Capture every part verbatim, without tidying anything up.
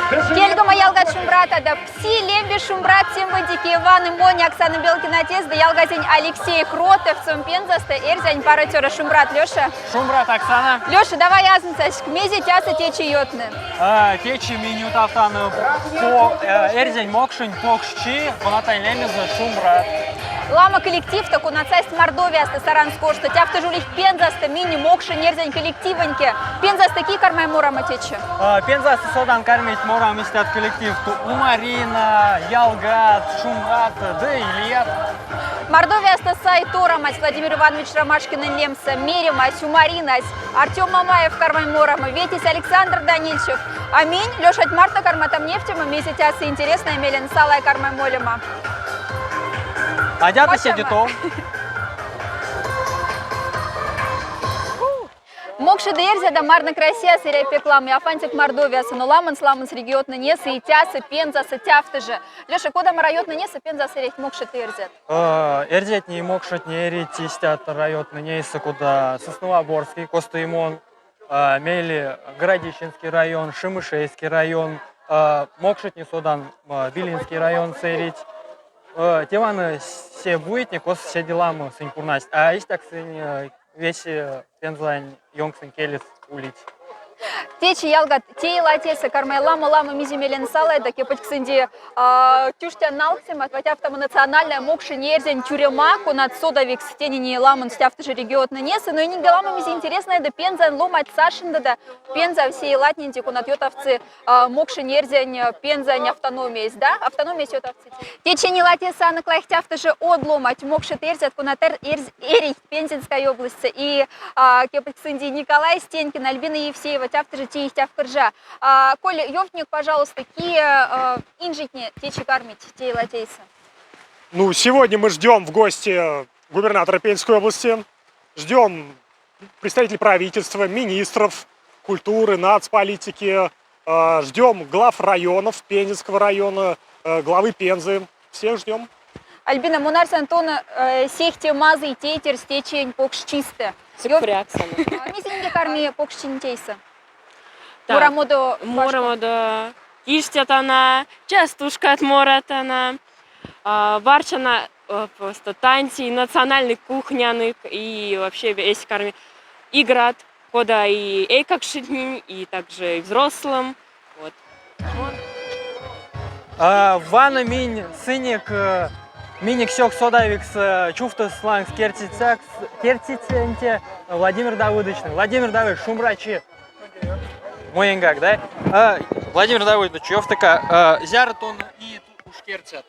Кельгома, Ялгат, шумбрат, да пси лемби шумбрат тем быдике. Ваны монь, Оксана Белкина, тезда Ялгазень Алексей Кротов, сом Пензаста, эрзянь пара тёра. Шумбрат, Лёша. Шумбрат, Оксана. Лёша, давай азынсаськ, мезе тяса течи ётны? А, течи минь ютавтаны по, э, эрзянь мокшень покшчи, конатань лемезы шумбрат. Лама коллективта, конат састь Мордовияста, Саранскошта, тяфта жулих Пензаста, минь мокшень эрзянь коллективоньке. Пензаста ки кармай морама течи? А, Пензаста содан кармить морам истят коллектив ту Умарина, Ялгат, Шумбрат, да и Ильят. Мордовияста сай торамась Владимир Иванович Ромашкинын лемса, меремась, Умаринась, Артём Мамаев кармай морама, ветись Александр Данильчев. А минь, Лёшать, марта карматам невтема, мезе тяса интересная мелен салай кармай молема. Адята седи тов. Мокшеда эрзяда марнак Россияса эряй пек лам, и аф ансяк Мордовияса, но ламонс-ламонс регионтнэнеса и тяса Пензаса тяфта жа. Лёша, кода ма районтнэнеса Пензаса эрить мокшеда эрзят? Э, эрзятне и мокшетне эрить истят районтнэнеса, кода Сосновоборский, косто и мон, э, мейле Городищенский район, Шемышейский район, э, мокшетне содан, э, Белинский районса эрить. Э, те вана се буйитне, косо седи лама сынь пурнасть. А истяк сынь, э, весе Пензань ёнксонь келес улить. Течи, Ялгат, те йылатеса кармай лама-лама мизе мелен салай, да кепоть ксынди, а, тюштян налксема, вать афтама национальная мокшень эрзянь тюрема, конат содавикс тени ламонс тяфта жа регионтнэнеса, но и нинге лама мизе интересная да Пензань ломать сашинда да Пенза все йылатненди, конат ютавтсы, а, мокшень эрзянь, а, Пензань автономиясь, да? Автономиясь ютавтсы. Течи нилатеса аныклайх тяфта жа од ломать мокшеда эрзят, конат эр-, эрз-, эрить Пензенской области. И, а, кепоть ксынди Николай Стенькин, Альбина Евсеева, тяфта жа тиих тяф кыржа. А, Коля, ёвтнек, пожалуйста, кие, а, инжитне течи кармить те йылатеса? Ну, сегодня мы ждём в гости губернатора Пензенской области, ждём представителей правительства, министров культуры, нацполитики. Э, ждём глав районов, Пензенского района, э, главы Пензы. Всех ждём. Альбина, мон арсан, тон, э, сехте мазый тейтерь течиень покшчистэ. Сюкпря, Оксана. А, мезе нинге карми покшчинь тейса? Так, морамодо, морамодо, киштятана, частушкат моратана, а, варчана, э, просто танцы, национальный кухнянык и вообще весь карми играт, кода и эйкакшнень, и также и взрослым. Вот. А, вана минь сынек, э, минек сёк содавикс, э, чуфтас лангс кертицякс, кертицянте Владимир Давыдовичны. Владимир Давыдович, шумбрачи. Моенгак, да? А, Владимир Давыдович, ёфтыка, а, зяра тон и ту уж кертят?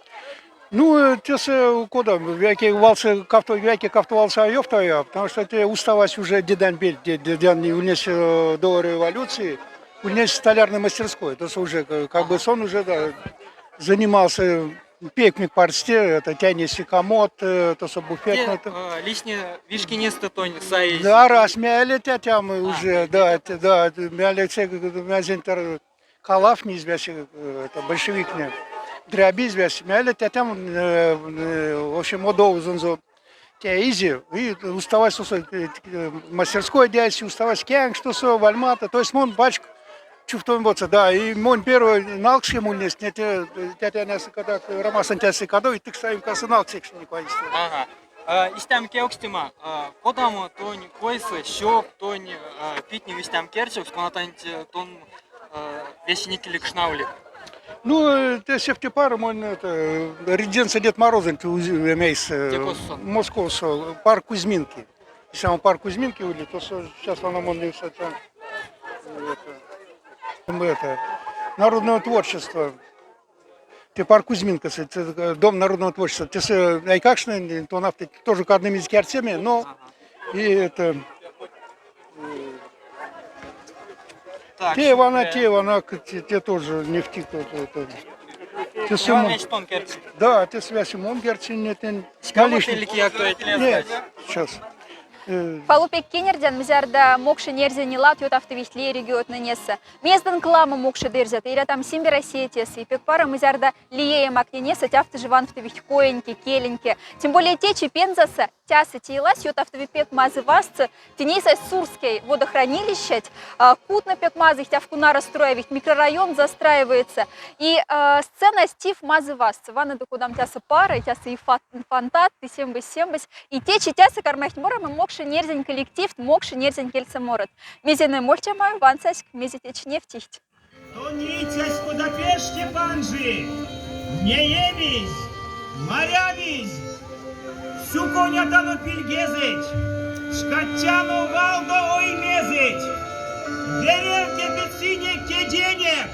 Ну, э, тесэ, э, кода, вяке валсэ кафта, вяке кафта валсэ ёфта я, потому что те уставась уже дедан пель, де-, дедан ульнесь, э, до революции, ульнесь столярной мастерской. То есть уже, э, как бы сон уже, да, занимался пекмик парсте, это тянись и комод, э, то, что буфетный. Те, э, лишне вишкинисты тонь саиз. Да, раз мяли тятям уже, да, это, да, это мяли все, мязентер калафни из вяси, э, это большевикне. Дряби из вяси, мяли тятям, э, э, в общем, одоузунзу. Те изи, и уставай сосо, э, э, мастерской дяси, уставай кянг, что со, вальмата. То есть мон бачк чуфтон боца, да, и мон первый налксем ульнесь, не те, тятя нясы кадак, Ромасан тясы кадо, и тык саим касы налксекшни квайсты. Ага. А, истям кевкстема, а, кодамо тонь койсы, сёк тонь, а, питни истям керчокс, конатань те тон, а, весенний килик шнавлик. Ну, э, те севте пара, мон, это, э, резиденция Дед Мороза, это узи-, эмейс, э, Московсо, парк Кузьминки. Если он парк Кузьминки улит, то со-, сейчас она мон не всё там, э, это, м, это, народного творчества. Те парк Кузьминка, с-, это, э, дом народного творчества. Те с-, э, айкакшны, то она тоже к одним из кертеме, но и это, э, так, те вана, те вана, к-, те, те тоже нефть, это, это. Те сумма. Да, те связь мон герцин, нет, нет. Нет, сейчас. Э, Фалу пек кенердян, мзярда мокшень эрзянь лат ютавтовихть лия регионтнэнеса. Мездын клама мокшень эрзят, эрятам Симбир Осетияса, и пек пара мзярда лия эмактненеса тяфты жуванфтовихть коеньке, келеньке. Тем более течи Пензаса тяса тилас ютавтови пек мазы васцы, тенейсай Сурскей водохранилищать, а, кутны пек мазы, тяфкуна расстроивихть, микрорайон застраивается. И, а, сцена стив мазы васцы. Ванады кудам тяса пара, тяса и фат-, фонтат, и сембыс, сембыс. И течи тяса кармайхть морама мокшень эрзянь коллектив, мокшень эрзянь кельса морот. Мезене мольтяма, вансаськ, мезе течи невтихть. Тон ицясь куда пеште панжи, не эмизь, марямизь, сюконятано пильгезэть, шкаттяно валдо оймезэть, веревке петсине кеденек.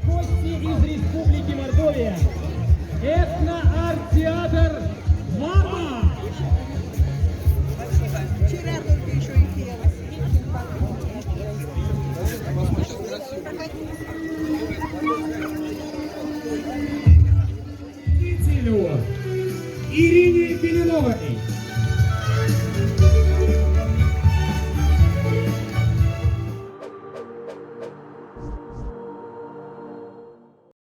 Гости из Республики Мордовия. Этно-арт-театр «Мама». Вчера только ещё и пела.